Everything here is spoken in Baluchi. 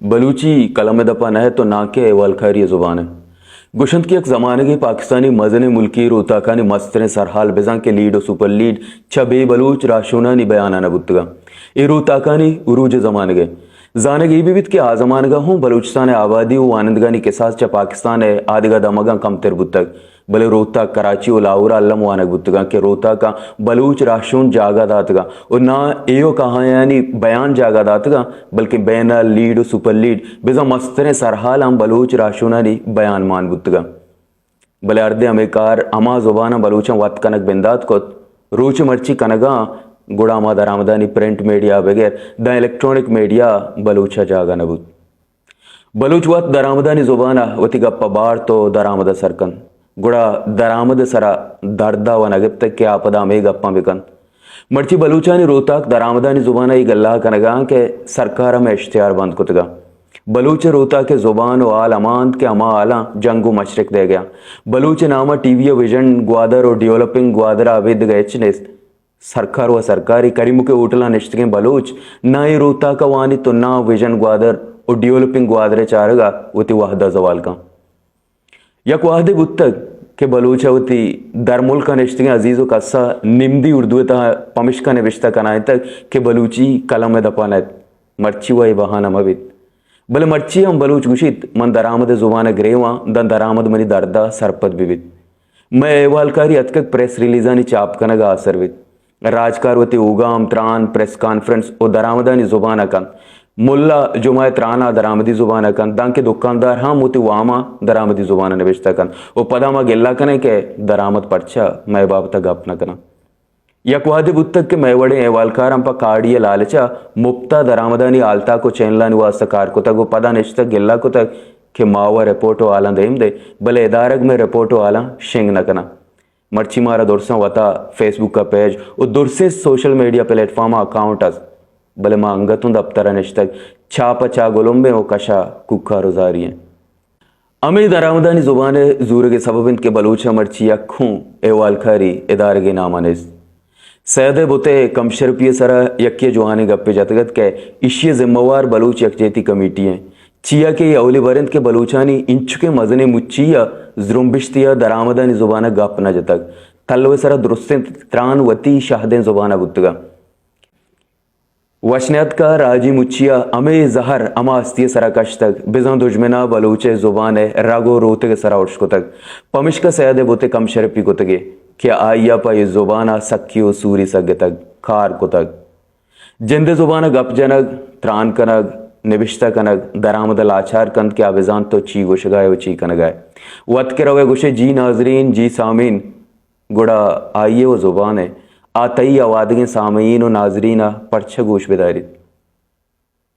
بلوچی قلم ءِ دپ ءَ نہ اِت ءُ ناں کہ احوالکاری ءِ زبان اِنت۔ گوش اَنت کہ یک زمانگے پاکستانی مزنیں ملکی روتاکانی مستریں سرحال بزاں کہ لیڈ ءُ سپر لیڈ چہ بے بلوچ راہشونانی بیان ءَ نہ بوتگ اَنت۔ اے روتاکانی عروج ءِ زمانگ اِنت۔ زانگ اے بہ بیت کہ آ زمانگ ءَ ہوں بلوچستان ءِ آبادی ءُ وانندگانی کساس چہ پاکستان ءِ آ دگہ دمگاں کمتر بوتگ، بلے روتاک کراچی ءُ لاہور ءَ الم وانگ بوتگ اَنت کہ روتاکاں بلوچ راہشون جاگہ داتگ اَنت ءُ ناں ایوک آہانی بیان جاگہ داتگ اَنت، بلکیں بین ءَ لیڈ ءُ سپر لیڈ بزاں مستریں سرحالاں بلوچ راہشونانی بیان مان بوتگ اَنت۔ بلے ہردیں ہمے کار ہما زباناں بلوچاں وت کنگ بندات کت، روچ مرچی کنگ ءَ اَنت، گڑا ہما درآمدانی پرنٹ میڈیا ءَ بگر داں الیکٹرانک میڈیا ءَ بلوچ ءَ جاگہ نہ بوت۔ بلوچ وت درآمدانی زبان ءَ وتی گپ ءَ بارت ءُ درآمد ءَ سر کنت، گڑا درآمد ءِ سرا درد ءَ وَ نہ گپتگ کہ آ پدا ہمے گپاں بہ کنت۔ مرچی بلوچانی روتاک درآمدانی زبان ءَ اے گلہ ءَ کنگ ءَ اَنت کہ سرکار ءَ مئے اشتہار بند کتگ اَنت۔ بلوچ ءِ روتاک ءِ زبان ءُ حال ہما اَنت کہ ہما حالاں جنگ ءُ مشرق دئیگ ءَ اَنت۔ بلوچ ءِ نام ءَ ٹی وی ءَ وژن گوادر ءُ ڈیولپنگ گوادر ءَ ابید دگہ ہچ نیست۔ سرکار ءُ سرکاری کریمک ءِ ہوٹلاں نشتگیں بلوچ ناں اے روتاک ءَ وانیت ءُ ناں وژن گوادر ءُ ڈیولپنگ گوادر ءِ چارگ ءَ وتی وہد ءَ زوال کنت۔ یک وہدے بوتگ کہ بلوچ ءَ وتی درملک ءَ نشتگیں عزیز ءُ کس ءَ نمدی اردو ءِ تہا پمشکا نبشتہ کنائینتگ کہ بلوچی قلم ءِ دپ ءَ نہ اِت۔ مرچی وَ اے بہانہ مہ بیت۔ بلے مرچی ہم بلوچ گوشیت، من درآمد ءِ زبان ءَ گریواں، داں درآمد منی درد ءَ سرپد بہ بیت۔ مئے احوالکاری اتکگ پریس ریلیزانی چاپ کنگ ءَ آسر بیت۔ راجکار وتی اوگام، تران، پریس کانفرنس ءُ درآمدانی زبان ءَ کنت۔ ملا جمعہ ءِ تران ءَ درآمدی زبان ءَ کنت، دانکہ دکاندار ہم وتی واماں درآمدی زبان ءَ نبشتہ کنت ءُ پدا ما گلہ کنیں کہ درآمد پرچا مئے بابت ءَ گپ نہ کناں۔ یک وہدے بوتگ کہ مئے وڑیں احوالکاراں پہ کاڑی ءِ لالچ ءَ مپت ءَ درآمدانی ہالتاک ءُ چینلانی واستہ کار کتگ ءُ پدا نشتگ گلہ کتگ کہ ما وَ رپورٹ ءُ ہالاں دیم دئیں، بلے ادارگ مئے رپورٹ ءُ ہالاں شنگ نہ کناں۔ مرچی مارا درساں وتا فیس بک ءِ پیج ءُ درسیں سوشل میڈیا پلیٹ فارم ءَ اکاؤنٹ است، بلے ما انگت اوں دپتر ءَ نشتگ، چاپ ءَ چاگلمبیں ءُ کش ءَ کوکار ءُ زاری ایں۔ ہمے درآمدانی زبان ءِ زورگ ءِ سبب اِنت کہ بلوچ ءَ مرچی یک ہوں احوالکاری ادارگے نام ءَ نیست۔ سید ءِ بت ءِ کمشرپی ءِ سرا یکے ءَ جوانیں گپے جتگ اَت کہ ایشی ءِ ذمہ وار بلوچ یکجہتی کمیٹی اِنت، چیا کہ اے اولی بر اِنت کہ بلوچانی اینچکیں مزنیں مچی ءَ زرمبشتے ءَ درآمدانی زبان ءَ گپ نہ جتگ۔ تلو ءِ سرا درستیں تران وتی شہدیں زبان ءَ بوتگ اَنت۔ وش نیاتک ءَ راجی مچی ءَ ہمے زہر ہما ہستی ءِ سرا کشتگ، بزاں دژمن ءَ بلوچ ءِ زبان ءِ رگ ءُ روتگ ءِ سرا ارش کتگ۔ پمشکا سید ءِ بت ءِ کمشرپی کتگ ئے کہ آئی ءَ پہ اے زبان ءَ سکی ءُ سوری سگتگ، کار کتگ۔ جند ءِ زبان ءَ گپ جنگ، تران کنگ، نبشتہ کنگ، درآمد ءَ لاچار کنت کہ آ بزانت تو چی گوشگ ءَ ئے ءُ چی کنگ ءَ ئے۔ وت کہ رو ئے گوش ئے، جی ناظرین، جی سامعین، گڑا آئی ءِ وَ زبان ءِ آ تئی آوادگیں سامعین ءُ ناظرین ءَ پرچہ گوش بداریت؟